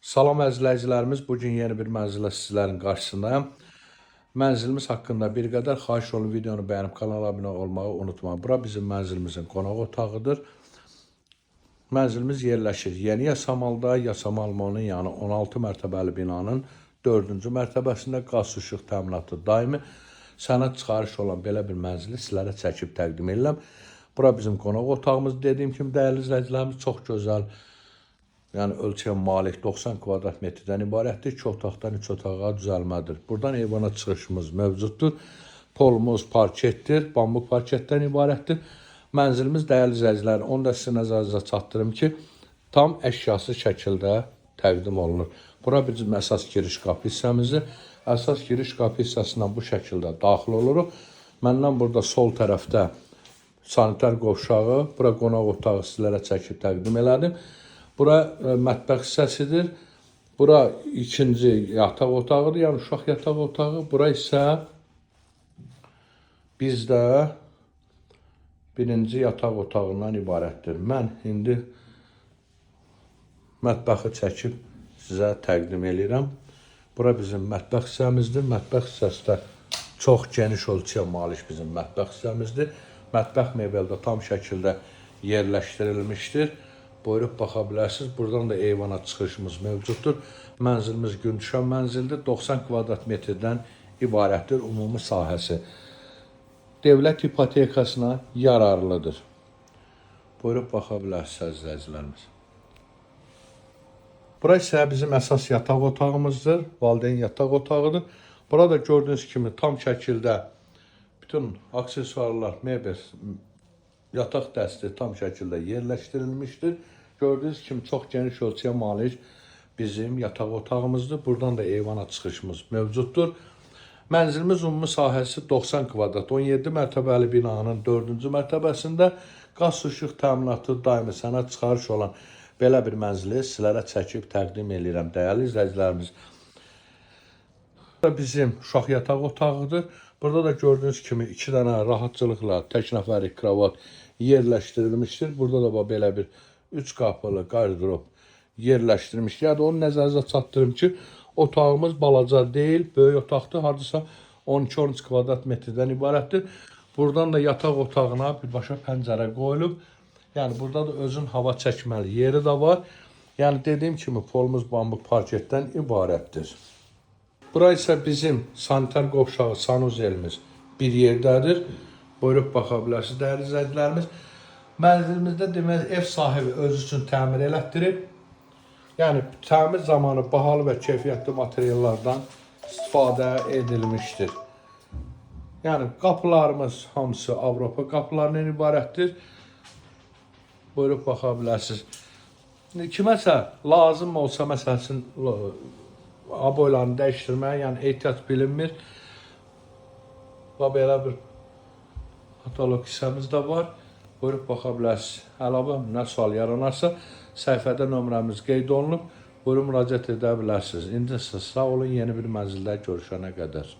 Salam əzizləyicilərimiz, bu gün yeni bir mənzillə sizlərin qarşısındayam. Mənzilimiz haqqında bir qədər xahiş olun videonu bəyənib kanala abunə olmağı unutmayın. Bura bizim mənzilimizin qonaq otağıdır. Mənzilimiz yerləşir Yeni Yasamalda, Yasamal Molunun yanı 16 mərtəbəli binanın 4-cü mərtəbəsində qaz işıq təminatı daimi sənəd çıxarış olan belə bir mənzili sizlərə çəkib təqdim edirəm. Bura bizim qonaq otağımız. Dediyim kimi dəyərli izləyicilərimiz, çox gözəl, yəni ölçüyə malik 90 kvadrat metrdən ibarətdir. 2 otaqdan 3 otağa düzəlmədir. Buradan eyvana çıxışımız mövcuddur. Polumuz parketdir, bambuk parketdən ibarətdir. Mənzilimiz dəyərli izləyicilər, onu da sizin nəzərinizə çatdırım ki, tam əşyası şəkildə təqdim olunur. Bura bizim əsas giriş qapı hissəmizdir. Əsas giriş qapı hissəsindən bu şəkildə daxil oluruq. Məndən burada sol tərəfdə sanitar qovşağı, bura qonaq otağı sizlərə çəkib təqdim elədim. Bura mətbəx hissəsidir. Bura ikinci yataq otağıdır, yəni uşaq yataq otağı. Bura isə bizdə birinci yataq otağından ibarətdir. Mən indi mətbəxi çəkib sizə təqdim eləyirəm. Bura bizim mətbəx hissəmizdir. Mətbəx hissəsi də çox geniş ölçüyə malik bizim mətbəx hissəmizdir. Mətbəx mebeli də tam şəkildə yerləşdirilmişdir. Buyurub baxa bilərsiniz. Buradan da eyvana çıxışımız mövcuddur. Mənzilimiz gün düşən mənzildir. 90 kvadrat metrdən ibarətdir ümumi sahəsi. Dövlət ipotekasına yararlıdır. Buyurub baxa bilərsiniz izləyicilərimiz. Bura isə bizim əsas yataq otağımızdır. Valideyn yataq otağıdır. Burada gördüyünüz kimi tam şəkildə bütün aksesuarlar, mebel, yataq dəsti tam şəkildə yerləşdirilmişdir. Gördüyünüz kimi çox geniş ölçüyə malik bizim yataq otağımızdır. Buradan da eyvana çıxışımız mövcuddur. Mənzilimiz ümumi sahəsi 90 kvadrat, 17 mərtəbəli binanın 4-cü mərtəbəsində qaz işıq təminatı daimi sənəd çıxarış olan belə bir mənzili sizlərə çəkib təqdim eləyirəm, dəyərli izləyicilərimiz. Burada bizim uşaq yataq otağıdır. Burada da gördüyünüz kimi 2 dənə rahatçılıqla tək nəfərlik kravat yerləşdirilmişdir. Burada da bax belə bir 3 qapılı qardırop yerləşdirilmişdir. Yəni onu nəzərinizə çatdırım ki, otağımız balaca deyil, böyük otaqdır. Hardasa 12-13 kvadrat metrdən ibarətdir. Buradan da yataq otağına birbaşa pəncərə qoyulub. Yəni burada da özün hava çəkməli yeri də var. Yəni dediyim kimi polumuz bambuk parketdən ibarətdir. Bura isə bizim sanitar qovşağı, sanuzelimiz bir yerdədir. Buyurub baxa bilərsiniz dəyərli izləyicilərimiz. Mənzilimizdə demək ev sahibi özü üçün təmir elətdirib. Yəni təmir zamanı bahalı və keyfiyyətli materiallardan istifadə edilmişdir. Yəni qapılarımız hamısı Avropa qapılarından ibarətdir. Buyurub baxa bilərsiniz. Kiməsə lazım olsa məsəl üçün aboylarını dəyişdirməyə, yəni ehtiyac bilinmir. Və belə bir katalog hissəmiz də var. Buyurub baxa bilərsiniz. Əlavə nə sual yaranarsa səhifədə nömrəmiz qeyd olunub. Buyurun müraciət edə bilərsiniz. İndi isə sağ olun, yeni bir mənzildə görüşənə qədər.